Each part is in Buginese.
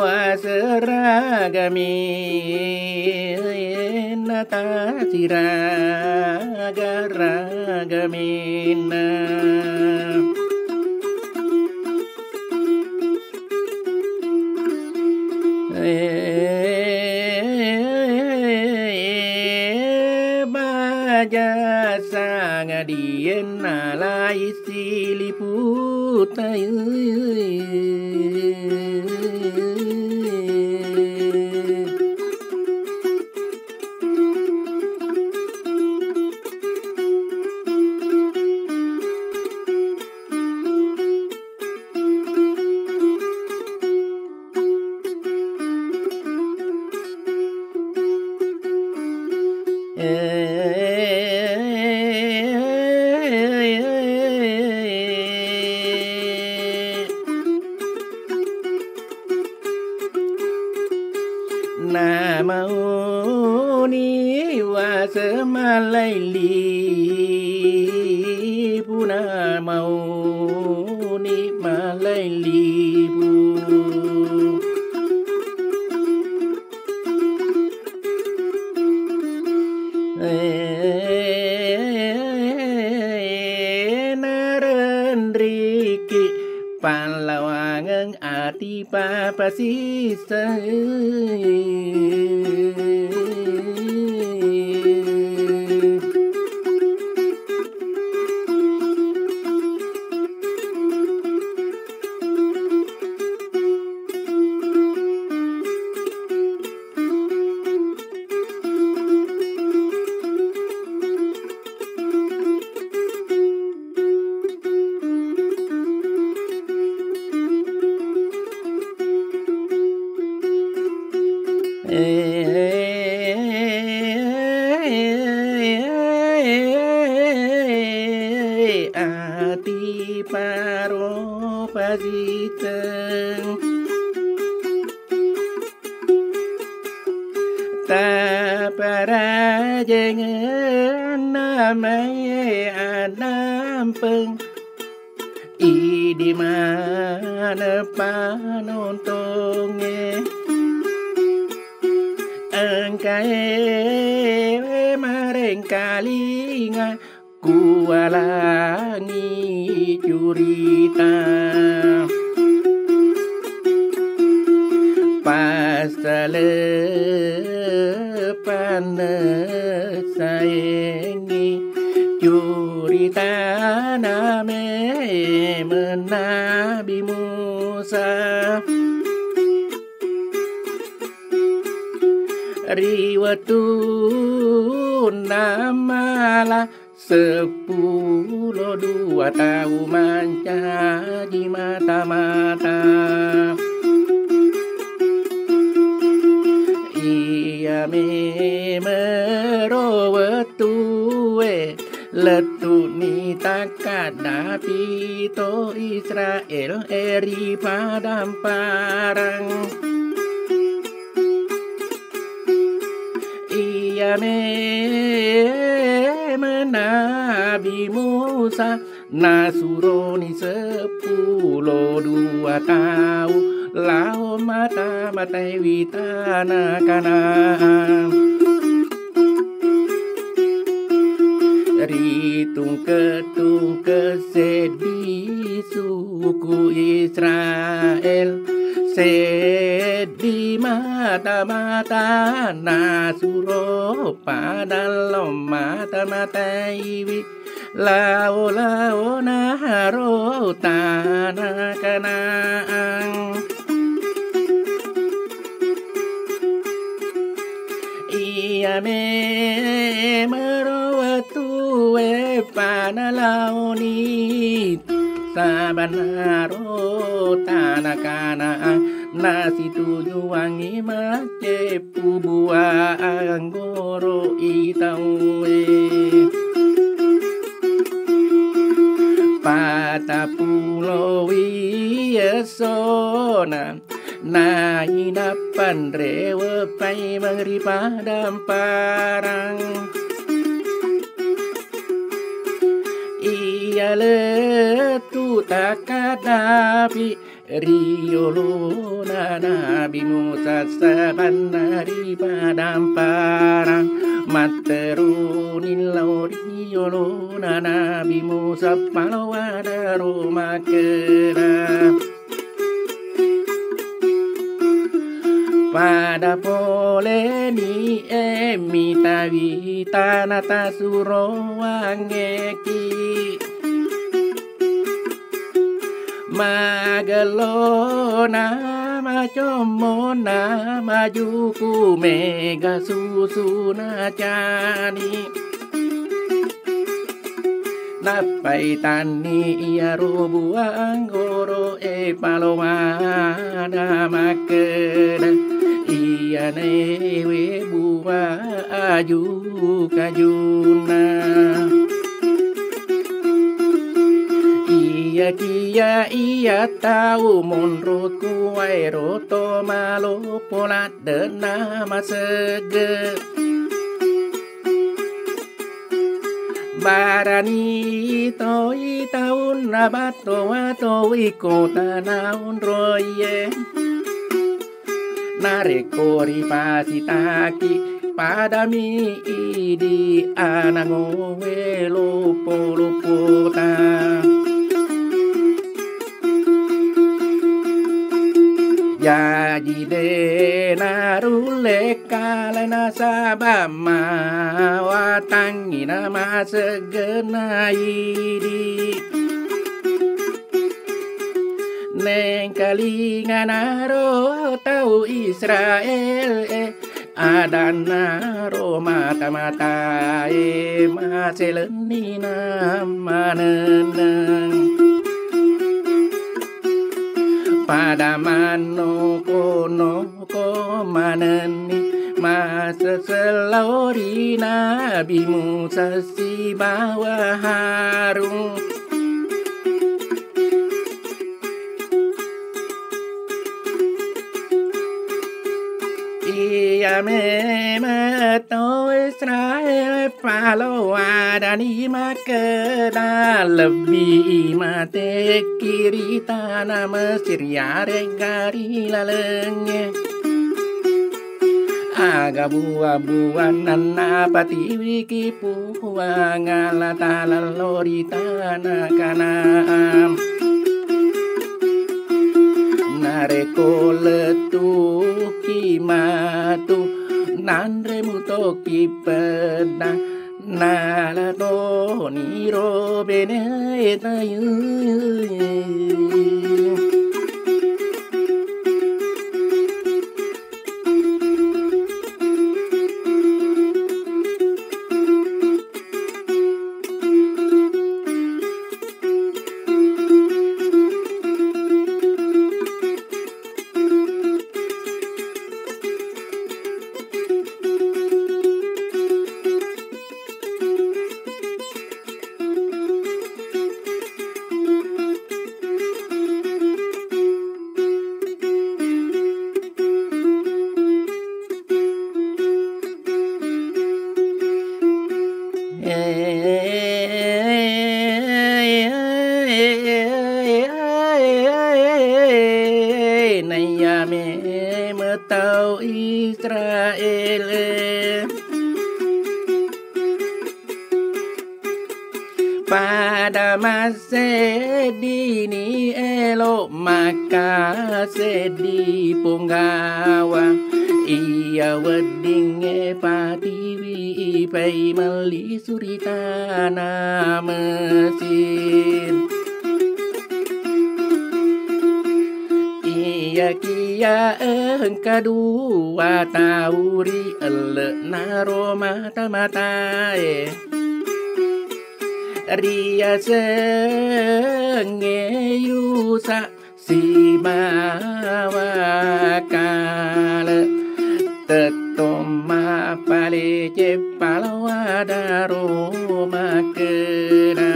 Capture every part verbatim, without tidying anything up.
Wasseragami, natasiraga-ragamenna. Baja sangadien nalai siliputai. Namauni wasemalai lipu, namauni malai lipu. Narenriki pallawangeng ati papasiseng. Ati paro pasiteng. Taparajengenna mae annampeng. Idi maneng panontongnge. Engkae marengkalinga kuwalangi curita. Passale panessaengngi curitana memeng Nabi Musa. Ri wettunna mala seppulo dua tau mancaji mata-mata. Iya memero wettue lettu'ni takkaddapi to Israel e ri padang parang. Iya memeng Nabi Musa nasuroni seppulo dua tau lao mata-matai wi tana Kanaan. Ritungke-tungke seddi suku Israel, seddi mata-mata nasuro padang lao mata-mataiwi lao-laona ro tana Kanaan. Iya memero wettue panalaoni sabanna ro tana Kanaan nasitujuangngi macceppu bua anggoro i tauwe. Patappulowi essona nainappa nrewe paimeng ri padang parang. Iya lettu takkadapi Ri yolona Nabi Musa sabanna ri padang Parang, matteruni lao ri yolona Nabi Musa, palowa daro makkeda, pada poleni e mitawi tana tasuroangngeki. Magellona, macommona, majuku, mega susuna cani. Nappaitanni iyaro buah anggoro'e, palowana makkeda, iyanaewe buah aju-kajunna. Iyakiya iya tau monro kuwaero to maloppo ladde'na masegge. Barani toi taunna battowa toi kotana onroie. Narekko ripasitaki, padami idi anangowe loppo-loppota. Jaji de narulle kale nasaba mawatangngi namaseggenna idi. Nengkalinganaro tau Israel e, adannaro mata-matae maselenni namanenneng. Pada manno kono ko manenni masesellao ri Nabi Musa sibawa Harun. Iya memang to Israel paloadani makkeda, lebbi matekki ri tana Mesir yarega ri lalengnge. Aga buwa-buwanna napatiwiki Puang Allah Ta'ala lao ri tana Kanaan. Narekko lettuki matu, nanre mutoki pedda, nala toniro bene tayu. Naiya meme tau Israel e. Pada masseddini elo makkaseddi ponggawa, iya weddingnge patiwi pai melli suritana Mesir. Iyakiya engka dua tau ri elle'na ro mata-matae. Riasengnge Yusa sibawa Kale, tettong mappaleceng palowa daro makkeda.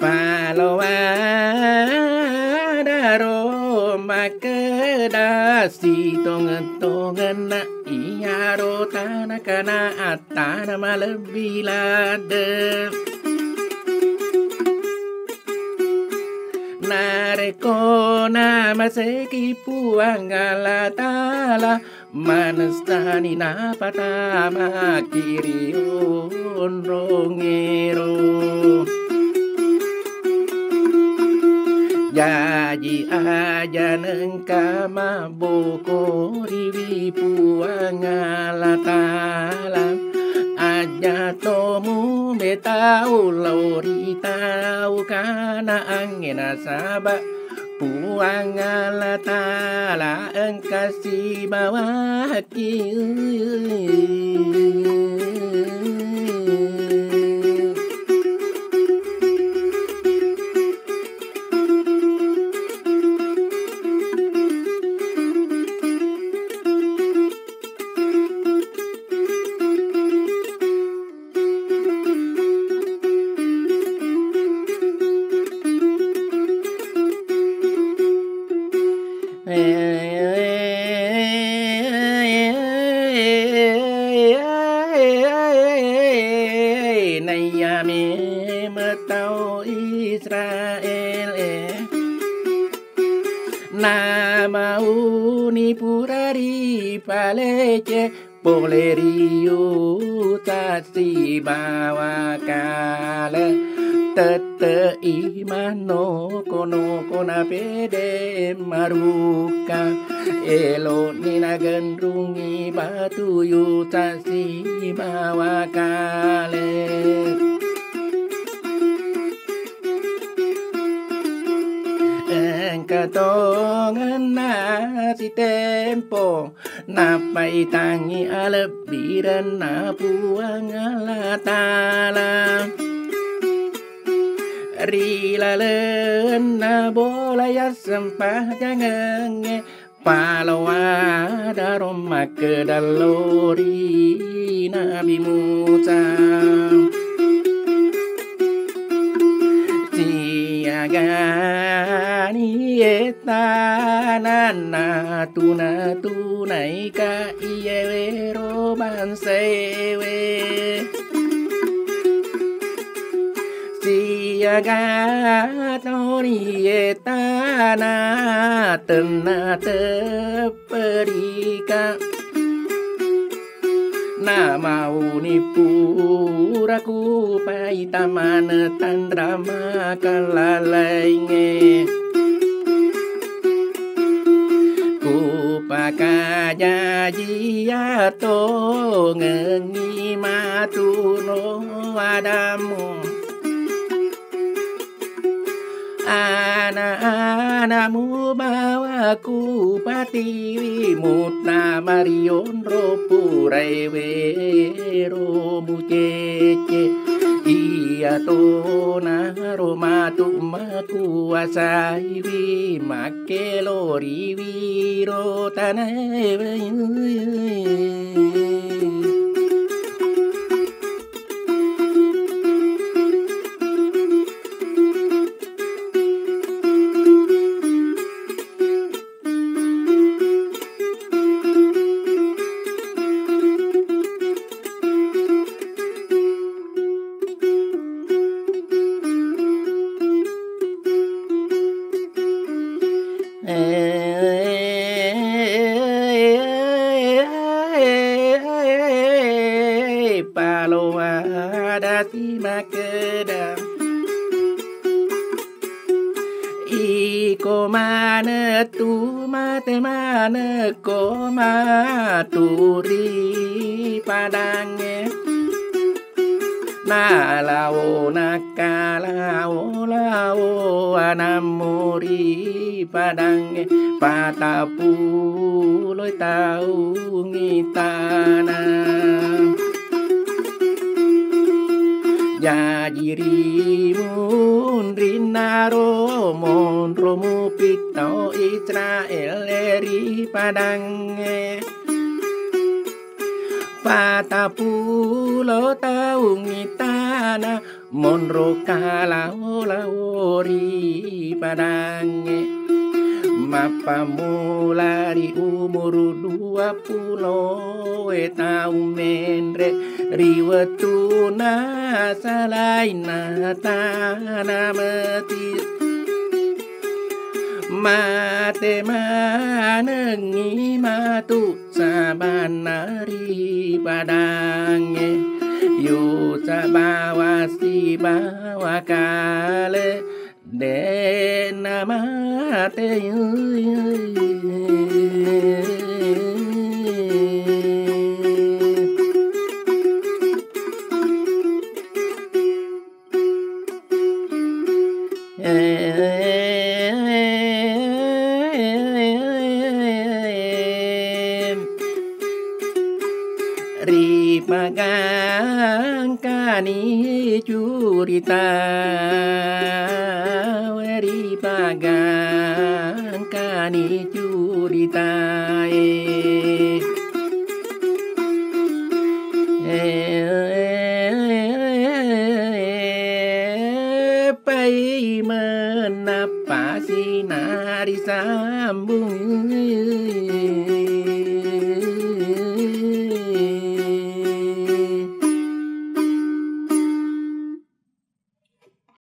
Palowa daro makkeda, sitongeng-tongenna iyaro tana Kanaan tana malebbi ladde. Narekko namaseki Puang Allah Ta'ala, manessani napatamaki ri onrongngero. Jaji aja nengka mabbokoriwi Puang Allah Ta'ala, aja to mumetau lao ri tau Kanaangnge nasaba Puang Allah Ta'ala engka sibawaki. Naiya memeng tau Israel e, namauni pura ripalece pole ri Yuta sibawa kale, tette'i manoko-noko na pede marukka, elo'ni nagenrungngi batu Yuta sibawa kale. Engka tongenna sitempo nappaitangngi alebbirenna Puang Allah Ta'ala. Ri lalenna bola yassempajangeng e, paloadaro makkeda lao ri Nabi Musa. Siagani e tana natuna-tunaika iyewero bangsaewe. Siaga toni e tana tenna tepperika. Namauni pura kupaita maneng tanra makallalaingnge. Kupakajaji atongengngi matuno adamu. Ana-anamu bawa kupatiwi muttama ri onro purae wero mucecce. Iyatonaro matu makuasaiwi makkelo ri wiro tanaewe. Paloadasi makkeda, iko manettu mate manekko matu ri padangnge. Nalao nakkalao-lao anammu ri padangnge, patapuloi taungngi tana. Jaji ri munrinnaro monro mupittau Israel ri padangnge. Patappulo taung ittana monro kalao-lao ri padangnge. Mappammula ri umuru dua pulo e taung menre, ri wettunna salainna tana Mesir. Mate manengngi matu sabanna ri padangnge, yo sabawa sibawa kale, de'na mate. Ripagangkani curita, ripagangkani curitae. Paimenna pasinari sambung.